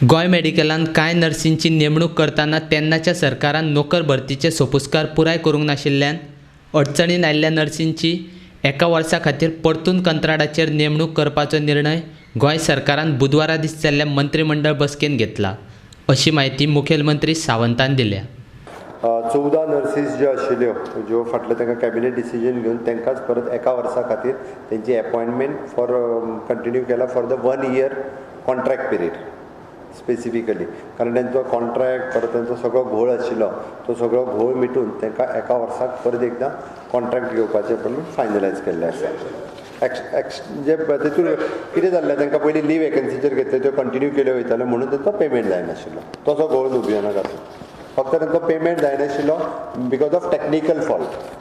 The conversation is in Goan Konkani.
गोंय मेडिकलान कांय नर्सींची नेमणूक करतना तेन्नाच्या सरकारान नोकर भरतीचे सोपुस्कार पुराय करूंक नाशिल्ल्यान अडचणीन आयिल्ल्या नर्सींची एका वर्सा खातीर परतून कंत्राटाचेर नेमणूक करपाचो निर्णय गोंय सरकारान बुधवारा दीस जाल्ल्या मंत्रीमंडळ बसकेन घेतला, अशी म्हायती मुखेलमंत्री सावंतान दिल्या. 14 नर्सीस ज्यो आशिल्ल्यो, ज्यो फाटलें तांकां कॅबिनेट डिसिजन घेवन तांकांच परत एका वर्सा खातीर तेंची एपॉयंटमेंट फॉर कंटिन्यू केला for the 1 year contract period specifically, कारण तेंचो कॉन्ट्रॅक्ट परत तेंचो सगळो घोळ आशिल्लो, तो सगळो घोळ मिटून तांकां एका वर्साक परत एकदां कॉन्ट्रॅक्ट घेवपाचें पण फायनलायज केल्लें आसा. एक्स एक्स जे तेतून कितें जाल्लें, तांकां पयलीं लीव वेकन्सीचेर घेतले, त्यो कंटिन्यू केल्यो वयताल्यो, म्हणून तेंचो पेमेंट जायनाशिल्लो. तसो घोळ न्हू भियोनाका, फक्त तांचो payment जायनाशिल्लो because of technical fault.